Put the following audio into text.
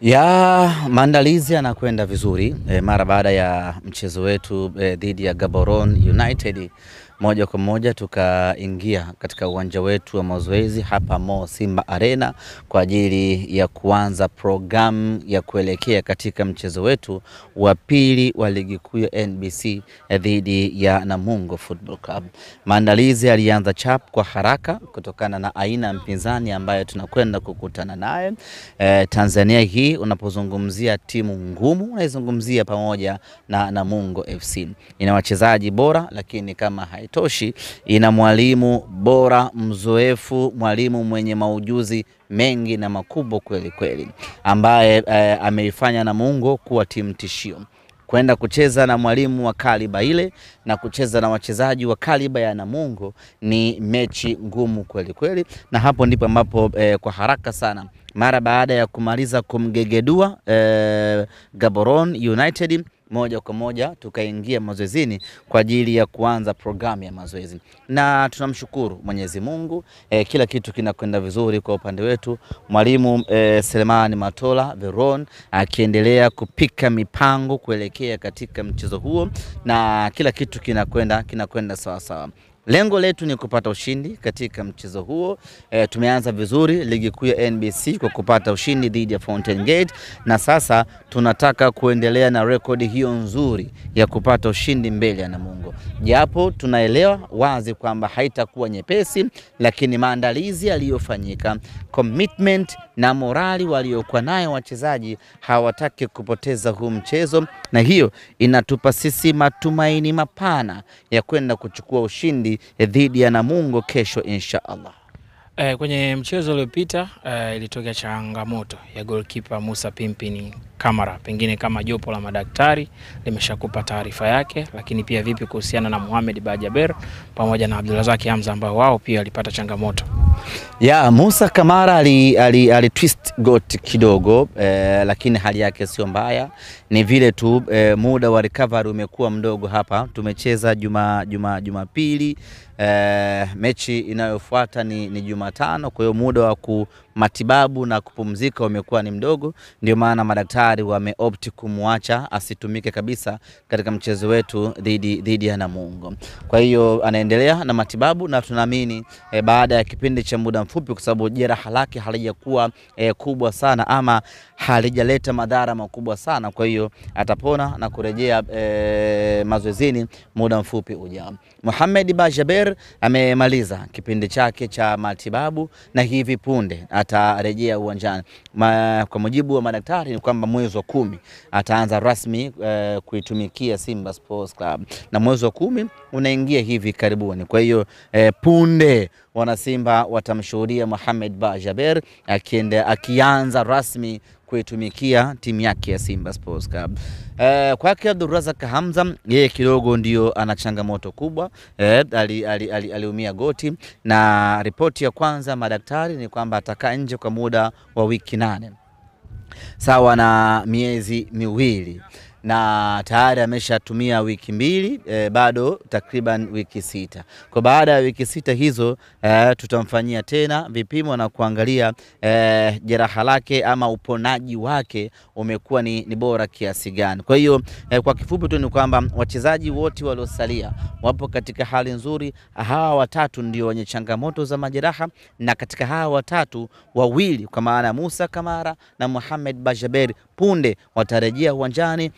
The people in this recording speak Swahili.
Ya maandalizi yanakwenda vizuri mara baada ya mchezo wetu dhidi ya Gaborone United, moja kwa moja tukaingia katika uwanja wetu wa mazoezi hapa Mo Simba Arena kwa ajili ya kuanza programu ya kuelekea katika mchezo wetu wa pili wa ligi kuu ya NBC dhidi ya Namungo Football Club. Maandalizi yalianza chap kwa haraka kutokana na aina ya mpinzani ambayo tunakwenda kukutana naye. Tanzania hii unapozungumzia timu ngumu unaizungumzia pamoja na Namungo FC. Ina wachezaji bora, lakini kama haitoshi ina mwalimu bora mzoefu, mwalimu mwenye maujuzi mengi na makubwa kweli kweli, ambaye ameifanya Namungo kuwa timu tishio. Kwenda kucheza na mwalimu wa kaliba ile na kucheza na wachezaji wa kaliba ya Namungo ni mechi ngumu kweli kweli, na hapo ndipo ambapo kwa haraka sana mara baada ya kumaliza kumgegedua Gaborone United, moja kwa moja tukaingia mazoezini kwa ajili ya kuanza programu ya mazoezi. Na tunamshukuru Mwenyezi Mungu, kila kitu kinakwenda vizuri kwa upande wetu. Mwalimu Selemani Matola Veron akiendelea kupika mipango kuelekea katika mchezo huo, na kila kitu kinakwenda sawa sawa. Lengo letu ni kupata ushindi katika mchezo huo. Tumeanza vizuri ligi kuu ya NBC kwa kupata ushindi dhidi ya Fountain Gate, na sasa tunataka kuendelea na rekodi hiyo nzuri ya kupata ushindi mbele ya Namungo. Japo tunaelewa wazi kwamba haitakuwa nyepesi, lakini maandalizi yaliyofanyika, commitment na morali waliokuwa nayo wachezaji, hawataki kupoteza huu mchezo, na hiyo inatupa sisi matumaini mapana ya kwenda kuchukua ushindi dhidi ya Namungo kesho insha Allah. Kwenye mchezo uliopita ilitokea changamoto ya goalkeeper Musa Pimpini Kamara. Pengine kama jopo la madaktari limeshakupa taarifa yake, lakini pia vipi kuhusiana na Mohamed Bajaber pamoja na Abdulrazak Hamza ambao wao pia walipata changamoto? Ya Musa Kamara ali twist got kidogo, lakini hali yake sio mbaya. Ni vile tu muda wa recovery umekuwa mdogo hapa. Tumecheza Jumapili, mechi inayofuata ni Jumatano, kwa hiyo muda wa matibabu na kupumzika umekuwa ni mdogo. Ndio maana madaktari wameopt kumwacha asitumike kabisa katika mchezo wetu dhidi ya Namungo. Kwa hiyo anaendelea na matibabu, na tunaamini baada ya kipindi cha muda mfupi, kwa sababu jeraha lake halijakuwa kubwa sana ama halijaleta madhara makubwa sana, kwa hiyo atapona na kurejea mazoezini muda mfupi ujao. Mohamed Bajaber amemaliza kipindi chake cha matibabu na hivi punde atarejea uwanjani. Kwa mujibu wa madaktari ni kwamba mwezi wa 10 ataanza rasmi kuitumikia Simba Sports Club, na mwezi wa 10 unaingia hivi karibuni. Kwa hiyo punde wana Simba watamshuhudia Mohamed Bajaber akianza rasmi kuitumikia timu yake ya Simba Sports Club. Kwake Abdulrazak Hamza, yeye kidogo ndio ana changamoto kubwa. Aliumia goti, na ripoti ya kwanza madaktari ni kwamba atakaa nje kwa muda wa wiki 8, sawa na miezi 2, na tayari ameshatumia wiki 2, bado takriban wiki 6. Kwa baada ya wiki 6 hizo tutamfanyia tena vipimo na kuangalia jeraha lake ama uponaji wake umekuwa ni bora kiasi gani. Kwa hiyo kwa kifupi tu ni kwamba wachezaji wote waliosalia wapo katika hali nzuri. Hawa watatu ndio wenye changamoto za majeraha, na katika hawa watatu wawili, kwa maana Musa Kamara na Mohamed Bajaber, punde watarejea uwanjani